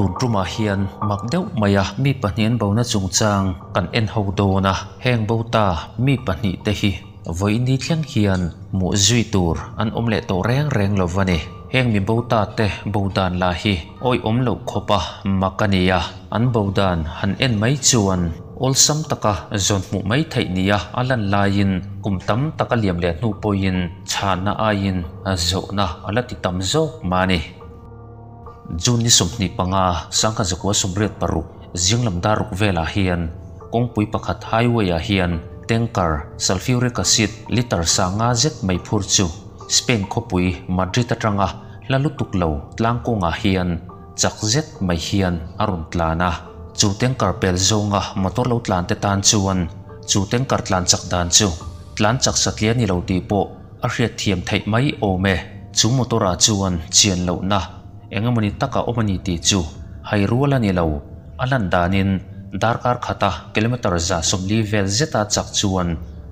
Tun tumah hian mak deuh maia mi pahnih an bona chungchang kan en ho dawn a, heng bo ta mi pahnih te hi vawiini thleng hian hmuh zui tur an awm leh tawh reng reng lo va ni. Heng mi bo ta te bo dan lah hi awihawm loh khawpa mak a ni a, an bo dan han en mai chuan awlsam taka zawn hmuh mai theih nia a lan laiin kum tam taka liam leh hnu pawhin chhanna aiin zawhna a la ti tam zawk mah a ni. June ni 25, 1986, zinglam dar ruk velah hian kawngpui pakhat highway ah hian tanker sulfuric acid litre sanga zet mai phur chu Spain khawpui Madrid atanga hla lutuk lo tlang kawngah hian chak zet mai hian a rawn tlan a. Chu tanker pel zawnga motor lo tlan te tan chuan chu tanker tlan chak dan chu tlan chak satliah ni lo tih pawh A hriatthiam theih mai awm e. Chu motor ah chuan chian lohna eng emawni taka awm a ni tih chu hai rual a ni lo. A lan danin darkar khata kilometre 140 vel zeta chak chuan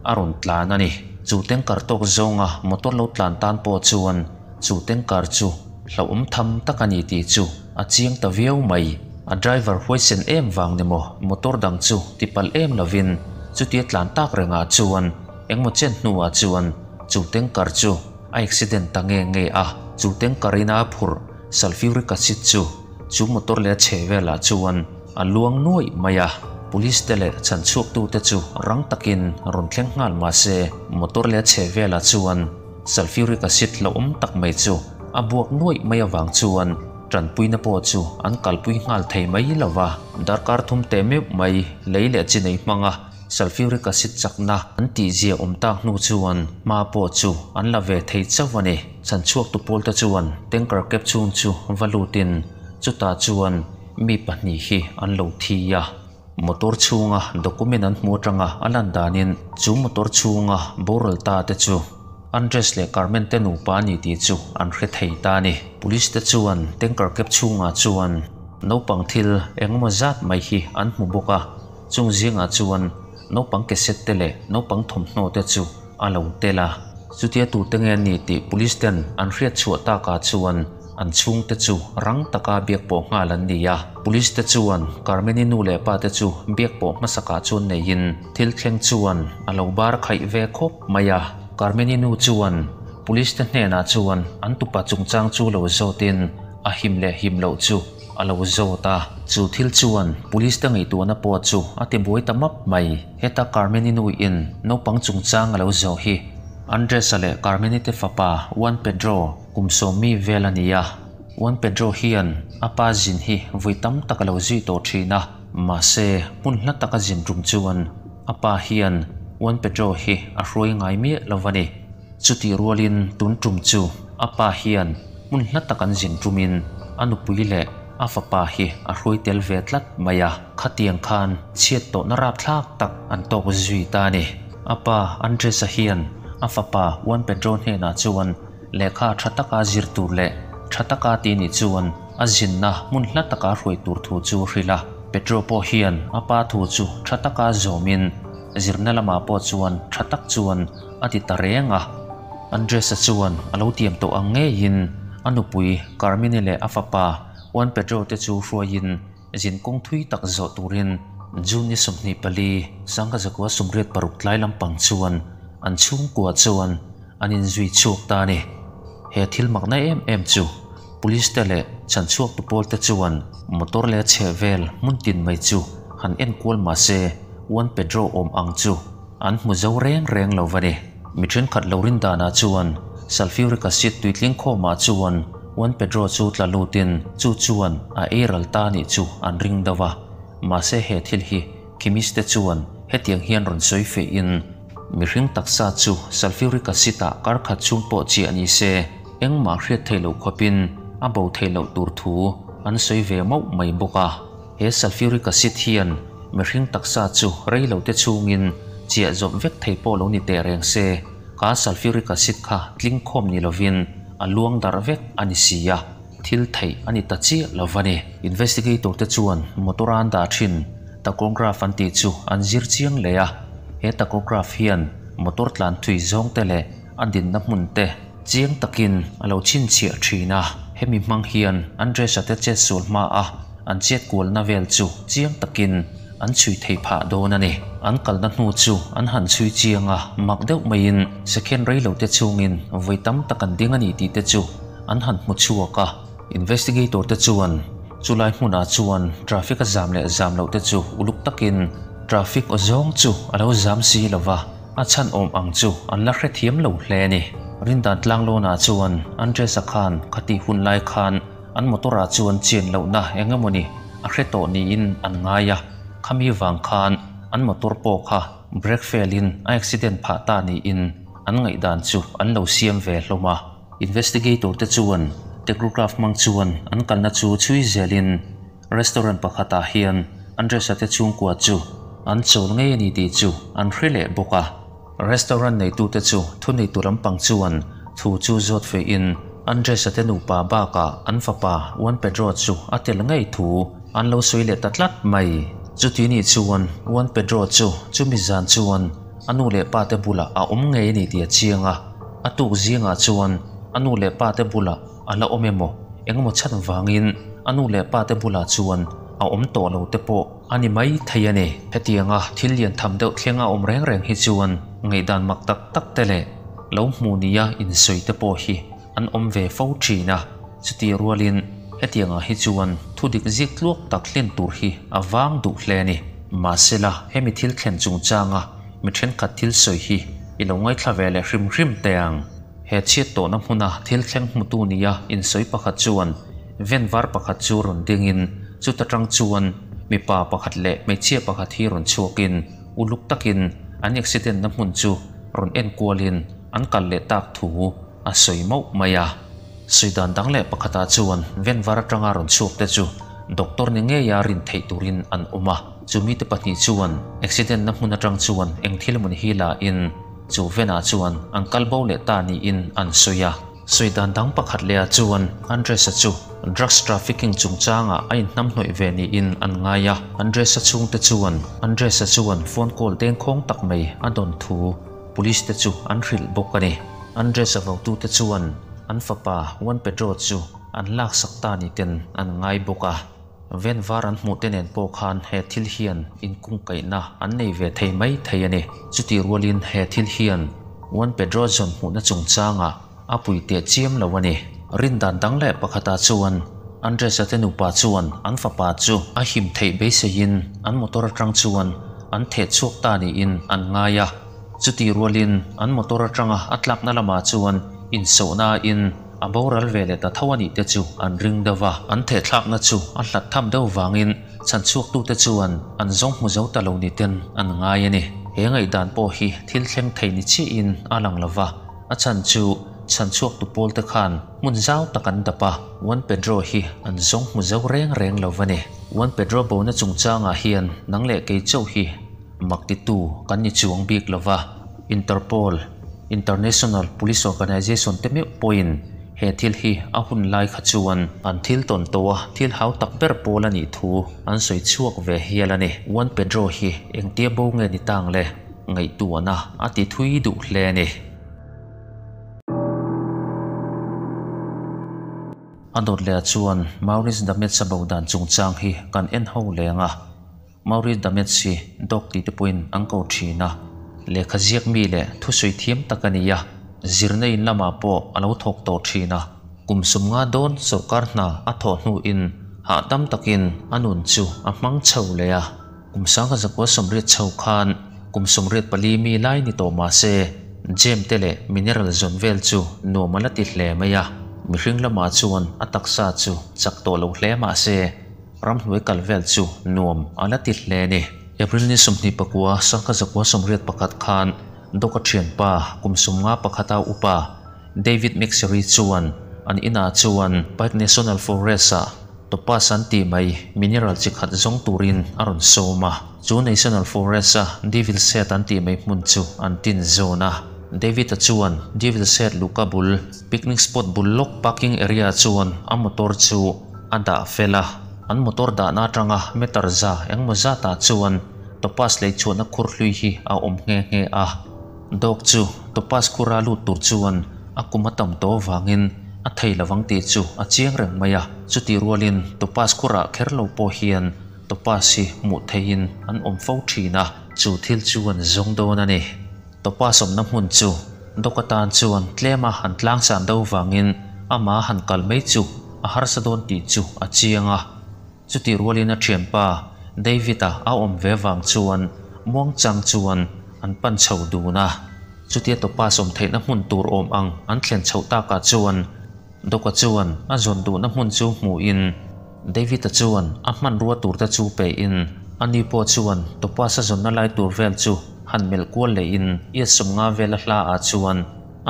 a rawn tlan a ni. Chu tanker tawk zawnga motor lo tlan tan pawh chuan chu tanker chu hlauhawm tham tak a ni tih chu a chiang ta viau mai. A driver huaisen em vang ni maw motor dang chu tipalh em lovin chutia tlan tak rengah chuan Engmaw chen hnuah chuan chu tanker chu a accident ta nge nge a, chu tanker in a phurh sulfuric acid chu chu motor leh a chhe velah chuan a luang nuaih mai a. Police te leh chhanchhuaktu te chu rang takin rawn thleng nghal mah se motor leh a chhe velah chuan sulfuric acid hlauhawm tak mai chu a buak nuaih mai avang chuan tanpuina pawh chu an kalpui nghal thei mai lo va. Darkar thum teh meuh mai lei leh chi nei hmanga Sulfuric acid chakna an tihzia awm tak hnu chuan hma pawh chu an la ve thei chauh a ni. Chhanchhuaktu pawlte chuan tanker kep chhung chu va lutin chutah chuan mi pahnih hi an lo thi a. Motor chhunga document an hmu atanga a lan danin chu motor chhunga boral ta te chu Andres leh Carmen te nupa a ni tih chu an hre thei ta a ni. Police te chuan tanker kep chhungah chuan naupang thil engemaw zat mai hi an hmu bawk a. Chung zingah chuan naupang keset te leh naupang thawmhnaw te chu a lo tel a. Chutia tute nge an nih tih police ten an hriat chhuah takah chuan an chhungte chu rang taka biak pawh nghal an ni a. Police te chuan Carmeni nu leh pa te chu biak pawh hmasakah chuan neiin thil thleng chuan a lo bar khaih ve khawp mai a. Carmeni nu chuan police te hnenah chuan an tupa chungchang chu lo zawtin a him leh him loh chu A lo zawt a, chu thil chuan police te ngaihtuahna pawh chu a ti buai ta map mai. Heta Carmeni nu in naupang chungchang a lo zawh hi Andres-a leh Carmeni te fapa Juan Pedro kum sawmmi vel a ni a. Juan Pedro hian a pa zin hi vawi tam tak a lo zui tawh thin a, mahse hmun hla taka zin tum chuan a pa hian Juan Pedro hi a hruai ngai miah lo va ni. Chutih rualin tun tum chu a pa hian hmun hla tak an zin tumin a nupui leh a fapa hi a hruai tel ve tlat mai a, khatiang khan chhiat tawhna rapthlak tak an tawk zui ta a ni. A pa Andres-a hian a fapa Juan Pedro hnenah chuan lehkha tha taka zir tur leh tha taka ti nih chuan a zinna hmun hla taka hruai tur thu chu hrilh a. Pedro pawh hian a pa thu chu tha taka zawmin zirna lamah pawh chuan tha tak chuan a ti ta reng a. Andres-a chuan a lo tiam tawh ang ngeiin a nupui Carmine leh a fapa Juan Pedro te chu hruaiin zin kawng thui tak zawh turin June ni 24, 1986 tlai lampang chuan an chhungkua chuan an inzui chhuak ta a ni. He thil makna em em chu Police te leh chhanchhuaktu pawl te chuan motor leh a chhehvel hmun tin mai chu han enkual mah se Juan Pedro awm ang chu An hmu zo reng reng lo va ni. Mi thenkhat lo rin danah chuan sulfuric acid tuitling khawmah chuan Juan Pedro chu tla lutin chu chuan a ei ral ta nih chu an ring deuh a. Mahse he thil hi chemist te chuan hetiang hian rawn sawi feihin mihring taksa chu sulfuric acid ah kar khat chhung pawh chiah ni se engmah hriat theih loh khawpin a bo theih loh tur thu an sawi ve mauh mai bawk a. He sulfuric acid hian mihring taksa chu rei lo te chhungin chiah zawp vek thei pawh lo ni teh reng se, kha sulfuric acid kha tling khawm ni lovin a luang darh vek a ni si a, thil theih a ni ta chiah lo va ni. Investigator te chuan motor a an dah thin tachograph an tih chu an zir chiang leh a, he tachograph hian motor tlan thui zawng te leh a dinna hmun te chiang takin a lo chhinchhiah thin a, hemi hmang hian Andres-a te chetsual hma a. an chet kualna vel chu chiang takin an chhui thei phah dawn a ni. An kalna hnu chu an han chhui chiang a, mak deuh maiin second rei lo te chhungin vawi tam tak an ding a ni tih te chu an han hmu chhuak a. Investigator te chuan chulai hmunah chuan traffic a zam leh zam loh te chu uluk takin traffic aw zawng chu a lo zam si lo va, a chhan awm ang chu an la hrethiam lo hle a ni. Rindan tlanglawnah chuan Andres-a khan khatih hun lai khan an motor-ah chuan chian lohna eng emawni a hre tawh niin an ngai a, khami vang khan an motor pawh kha brake fail-in a accident phah ta niin an ngaihdan chu an lo siam ve hlawm a. Investigator te chuan tachograph hmang chuan an kalna chu chhui zelin restaurant pakhatah hian Andres-a te chhungkua chu an chawl ngei a ni tih chu an hre leh bawk a. Restaurant neitute chu thuneitu lampang chuan thu chu zawt fehin Andres-a te nupa bakah an fapa Juan Pedro chu a tel ngei thu an lo sawi leh ta tlat mai. Chuti nih chuan Juan Pedro chu chumi zan chuan a nu leh pa te bulah a awm ngei a ni tih a chiang a, a tuk zingah chuan a nu leh pa te bulah a la awm emaw engemaw chhan vangin a nu leh pa te bulah chuan a awm tawh lo te pawh a ni mai thei a ni. Hetianga thil lian tham deuh thleng a awm reng reng hi chuan ngaihdan mak tak tak te leh lo hmu nia insawi te pawh hi an awm ve fo thin a, chutih rualin hetiangah hi chuan thu dik zik tluak tak hlen tur hi a vang duh hle a ni. Mahsela hemi thil thlen chungchanga mi thenkhat thil sawi hi i lo ngaithla ve leh hrim hrim teh ang. He chhiat tawhna hmuna thil thleng hmutu nia insawi pakhat chuan ven var pakhat chu rawn dingin chuta tang chuan mipa pakhat leh hmeichhia pakhat hi rawn chhuakin uluk takin an accident na hmun chu rawn en kualin an kal leh tak thu a sawi mauh mai a. Sawi dan dang leh pakhatah chuan ven var atanga rawn chhuak te chu doctor ni ngeia rin theih turin an awm a, chumi te pahnih chuan accident na hmun atang chuan eng thil emaw ni hi la in chu venah chuan an kal bo leh ta niin an sawi a. Sawi dan dang pakhat lehah chuan Andres-a chu drugs trafficking chungchangah a inhnamhnawih ve niin an ngai a. Andres-a chhungte chuan Andres-a chuan phone call dengkhawng tak mai a dawn thu police te chu an hrilh bawk a ni. Andres-a votute chuan an fapa Juan Pedro chu an laksak ta ni ten an ngai bawk a. Ven var an hmuh te nen pawh khan he thil hian inkungkaihna an nei ve thei mai thei a ni. Chutih rualin he thil hian Juan Pedro zawn hmuhna chungchangah a pui teh chiam lo a ni. Rindan dang leh pakhatah chuan Andres-a te nupa chuan an fapa chu a him theih beiseiin an motor atang chuan an theh chhuak ta niin an ngai a. Chutih rualin an motor atanga a tlakna lamah chuan insawhnain a boral ve leh ta tho a nih te chu an ring deuh va. An thehthlakna chu a hlat tham deuh vangin chhanchhuaktute chuan an zawng hmu zo ta lo ni ten an ngai a ni. He ngaihdan pawh hi thil thleng thei ni chiahin a lang lo va, a chhan chu chhanchhuaktu pawlte khan hmun zau tak an dap a, Juan Pedro hi an zawng hmu zo reng reng lo va ni. Juan Pedro bona chungchangah hian nang leh kei chauh hi mak titu kan ni chuang bik lo va, Interpol, International Police Organization te meuh pawhin he thil hi a hun lai kha chuan an thil tawn tawh a, thil hau tak ber pawl a nih thu an sawi chhuak ve hial a ni. Juan Pedro hi engtia bo nge ni tang le? Ngaihtuahna a ti thui duh hle a ni. A dawt leh ah chuan Maurice Dametz-a bo dan chungchang hi kan en ho leng a. Maurice Dametz hi Doc tih te pawhin an ko thin a, lehkha ziak mi leh thusawi thiam tak a ni a, zirna in lamah pawh a lo thawk tawh thin a. Kum sumnga dawn sawrkar hna a thawh hnuin hahdam takin a nun chu a hmang chho leh a. Kum sangha zakua sawmriat chho khan kum 84 mi lai ni tawh mah se, gem te leh mineral zawn vel chu nuam a la ti hle mai a. Mihring lamah chuan a taksa chu chak tawh lo hle mah se, Ramhnuai kal vel chu nuam a la ti hle a ni. April ni 29 sangha zakua 81 khan Doka thianpa kum 51 a upa David McSherry chuan an inah chuan Pike National Forest-ah Topaz an tih mai mineral chi khat zawng turin a rawn sawm a. Chu National Forest-a Devil's Head an tih mai hmun chu an tin zawn a. David-a chuan Devil's Head luhka bul picnic spot bul lawk parking area chuan a motor chu a dah fel a, an motor dahna atanga meter za engmaw zatah chuan Topaz lei chhuahna khur hlui hi a awm nghe nghe a. Dawk chu Topaz khura lut tur chuan a kum a tam tawh avangin a thei lovang tih chu a chiang reng mai a. Chutih rualin Topaz khurah kher lo pawh hian Topaz hi hmuh theihin an awm fo thin a, chu thil chu an zawng dawn a ni. Topaz awmna hmun chu Doc atan chuan tlema han tlangsan do vangin amah han kal mai chu a harsa dawn tih chu a chiang a. Chutih rualin a thianpa David-a a awm ve vang chuan muangchang chuan an pan chho dun a. Chutia Topaz awm theihna hmun tur awm ang an thlen chhoh takah chuan Doc-a chuan a zawn duhna hmun chu hmuhin David-a chuan a hmanrua turte chu pehin ani pawh chuan Topaz a zawnna lai tur vel chu han melh kual lehin iat 50 vela hlaah chuan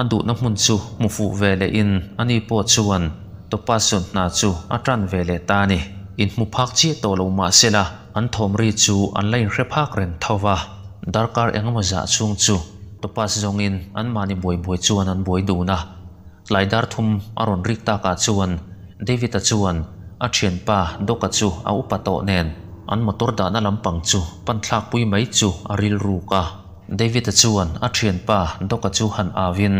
a duhna hmun chu hmu fuh ve lehin ani pawh chuan Topaz zawn hna chu a tan ve leh ta a ni. Inhmu phak chiah tawh lo mah sela an thawm ri chu an la inhre phak reng tho va, darkar engemaw zah chhung chu Topaz zawngin anmahni buai buai chuan an buai dun a. Tlai dar thum a rawn rik takah chuan David-a chuan a thianpa Doc-a chu a upa tawh nen an motor dahna lampang chu pan thlakpui mai chu a rilruk a. David-a chuan a thianpa Doc-a chu han auin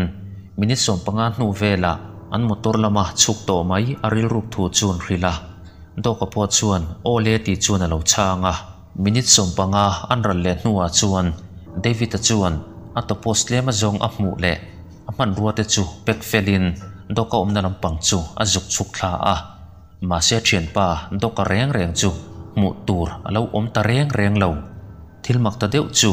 minute 15 hnu velah an motor lama chhuk tawh mai a rilruk thu chu an hrilh a. Doc-a pawh chuan aw le tih chuan a lo chhang a. Minute 15 an ral leh hnuah chuan David-a chuan a topos tlem azawng a hmuh leh a hmanrua te chu pack felin Doc-a awmna lampang chu a zuk chhuk thla a. Mahse a thianpa Doc-a reng reng chu hmuh tur a lo awm ta reng reng lo. Thil mak ta deuh chu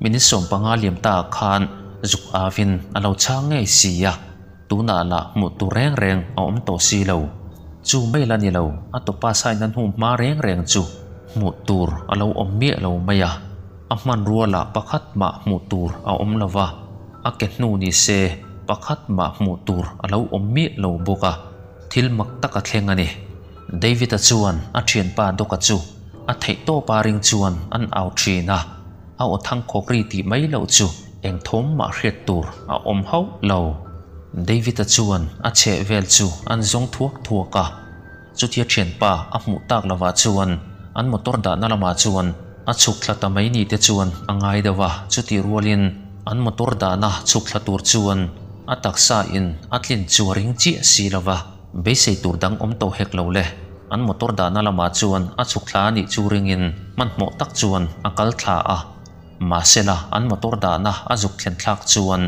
minute 15 liam ta ah khan zuk avin a lo chhang ngei si a, tunah lah hmuh tur reng reng a awm tawh si lo. Chu mai la ni lo, a tawpa saina hnu hma reng reng chu hmuh tur a lo awm miah lo mai a, a hmanrua lah pakhat mah hmuh tur a awm lo va, a ke hnu ni se pakhat mah hmuh tur a lo awm miah lo bawk a, thil mak tak a thleng a ni. David-a chuan a thianpa Doc-a chu a theih tawpa ring chuan an au thin a, a aw thang khawk ri tih mai loh chu eng thawm mah hriat tur a awm hauh lo. David-a chuan a chheh vel chu an zawng thuak thuak a, chutia thianpa a hmuh tak lovah chuan an motor dahna lamah chuan a chhuk thla ta mai ni te chuan a ngai deuh a, chutih rualin an motor dahna chhuk thla tur chuan a taksa in a tlin chu a ring chiah si lova, beisei tur dang awm tawh hek lo le. An motor dahna lamah chuan a chhuk thla a nih chu ringin hmanhmawh tak chuan a kal thla a. Mahsela an motor dahna a zuk thlen thlak chuan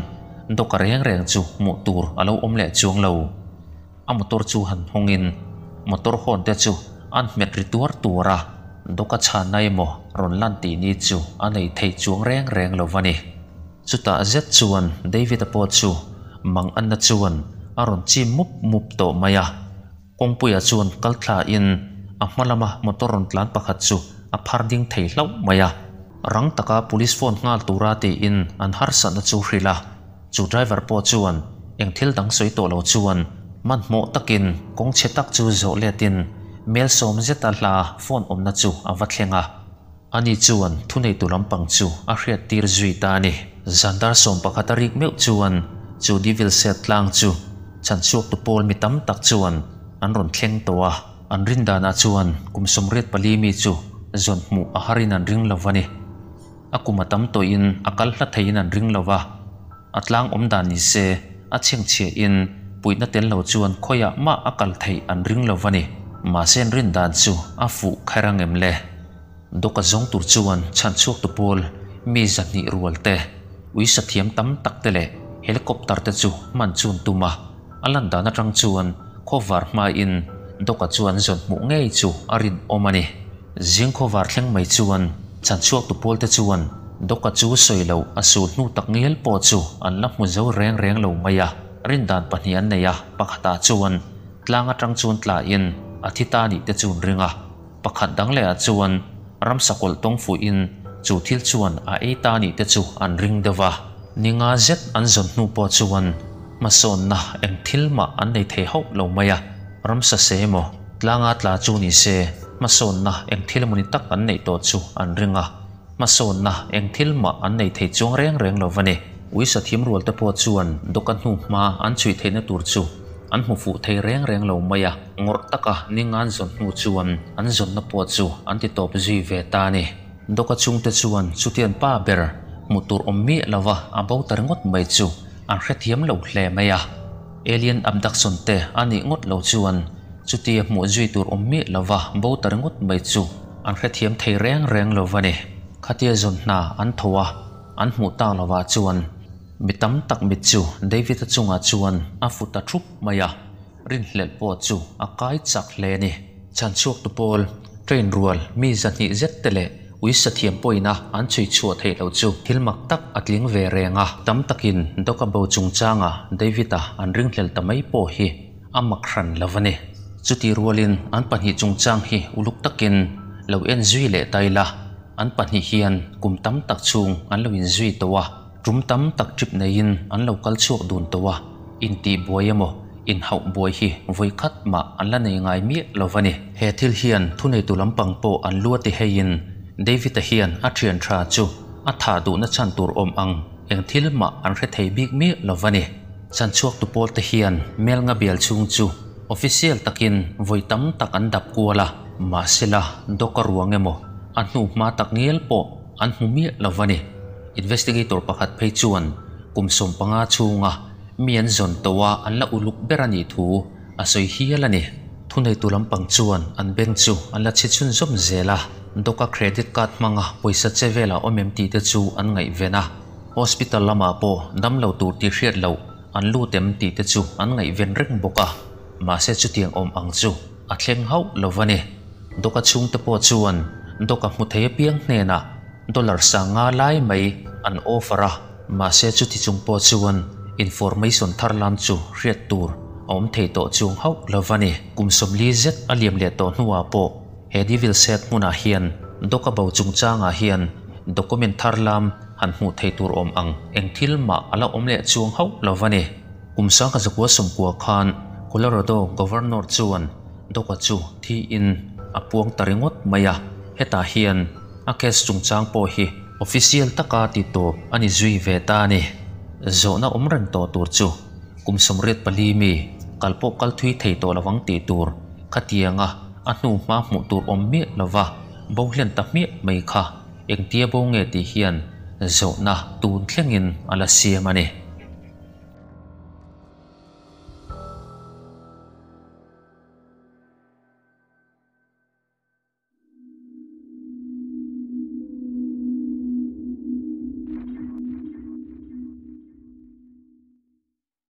Doc-a reng reng chu hmuh tur a lo awm leh chuang lo. A motor chu han hawngin motor hawn te chu an hmet ri tuar tuar a, Doc-a chhanna emaw rawn lan tih ni chu a nei thei chuang reng reng lo va ni. Chutah zet chuan David-a pawh chu mang anna chuan a rawn chim mup mup tawh mai a. Kawngpuia chuan kal thlain a hma lama motor rawn tlan pakhat chu a phar ding thei hlauh mai a. Rang taka police phone nghal tura tiin an harsatna chu hrilh a. Chu driver pawh chuan eng thil dang sawi tawh lo chuan hmanhmawh takin kawng chhe tak chu zawh letin mel sawm zeta hla phone awmna chu a va thleng a. Ani chuan thuneitu lampang chu a hriattir zui ta a ni. Zan dar 11 a rik meuh chuan chu Devil Set tlang chu chhanchhuaktu pawl mi tam tak chuan an rawn thleng tawh a. An rin danah chuan kum 84 mi chu zawn hmuh a harin an ring lo va ni. A kum a tam tawhin a kal hla theiin an ring lo va. A tlang awm dan ni se a chhengchhiahin puihna tel lo chuan khawiah mah a kal theih an ring lo va ni. Mahse an rin dan chu a fuh kher angem le? Doc-a zawng tur chuan chhanchhuaktu pawl mi 200 rual te, uisa thiam tam tak te leh helicopter te chu hman chun tum a. A lan dan atang chuan khawvar hmain Doc-a chuan zawn hmuh ngei chu a rinawm a ni. Zing khawvar thleng mai chuan chhanchhuaktu pawl te chuan Doc-a chu sawi loh a sul hnu tak ngial pawh chu an la hmu zo reng reng lo mai a. Rin dan pahnih an nei a, pakhatah chuan tlang atang chuan tlain a thi ta nih te chu an ring a. Pakhat dang lehah chuan ramsa kawlh tawng fuihin chu thil chuan a ei ta nih te chu an ring deuh va. Ni nga zet an zawn hnu pawh chuan hmasawnna eng thil mah an nei thei hauh lo mai a. Ramsa se emaw tlanga tla chu ni se hmasawnna eng thil emaw ni tak an neih tawh chu an ring a. Hmasawnna eng thil mah an nei thei chuang reng reng lo va ni. Uisa thim rual te pawh chuan Doc-a hnu hma an chhui theihna tur chu an hmu fuh thei reng reng lo mai a. Ngawrh taka ninga an zawn hnu chuan an zawnna pawh chu an ti tawp zui ve ta a ni. Doc-a chhungte chuan chutian pa ber hmuh tur awm miah lova a bo ta ringawt mai chu an hrethiam lo hle mai a. Alien abduction te a nih ngawt lo chuan chutia hmuh zui tur awm miah lova bo ta ringawt mai chu an hrethiam thei reng reng lo va ni. Khatia zawn hna an tho a, an hmuh tak lovah chuan mi tam tak mit chu David-a chungah chuan a fu ta thup mai a, rinhlelh pawh chu a kai chak hle a ni. Chhanchhuak tu pawl, train rual mi 200 zet te leh ui sathiam pawhin a an chhui chhuah theih loh chu thil mak tak a tling ve reng a. Tam takin Doc-a bo chungchanga David-a an ringhlel ta mai pawh hi a mak hran lo a ni. Chutih rualin an pahnih chungchang hi uluk takin lo en zui leh ta ila, an pahnih hian kum tam tak chhung an lo inzui tawh a, tum tam tak trip neiin an lo kal chhuak dun tawh a, intih buai emaw inhauh buai hi vawi khat mah an la nei ngai miah lo a ni. He thil hian thuneitu lampang pawh an lu a ti heiin David-a hian a thian tha chu a thah duhna chhan tur awm ang eng thil mah an hre thei bik miah lo a ni. Chhanchhuak tu pawl te hian mel nga bial chhung chu official takin vawi tam tak an dap kual a, mahsela Doc-a ruang emaw a hnu hma tak ngial pawh an hmu miah lo a ni. Investigator pakhat phei chuan kum 15 chhunga mi an zawn tawh a an la uluk ber a nih thu a sawi hial a ni. Thuneitu lampang chuan an beng chu an la chhi chhunzawm zel a, Doc-a credit card hmanga pawisa che velah awm em tih te chu an ngaihven a. Hospital lamah pawh dam lo tur tih hriat loh an lut em tih te chu an ngaihven reng bawk a, mahse chutiang awm ang chu a thleng hauh lo a ni. Doc-a chhungte pawh chuan Doc-a hmu thei apiang hnenah dollar 5000 lai mai an offer a, mahse chuti chung pawh chuan information thar lam chu hriat tur a awm thei tawh chuang hauh lo a ni. Kum 40 zet a liam leh tawh hnuah pawh he Devil Set hmunah hian Doc-a bo chungchangah hian document thar lam han hmuh thei tur awm ang eng thil mah a la awm leh chuang hauh lo a ni. Kum 1990 khan Colorado Governor chuan Doc-a chu thiin a puang ta ringawt mai a, hetah hian a case chungchang pawh hi official taka ti tawp a ni zui ve ta a ni. Zawhna awm reng tawh tur chu kum 84 mi kal pawh kal thui thei tawh lovang tih tur khatianga a hnu hma hmuh tur awm miah lova bo hlen ta hmiah mai kha engtia bo nge tih hian zawhna tun thlengin a la siam a ni.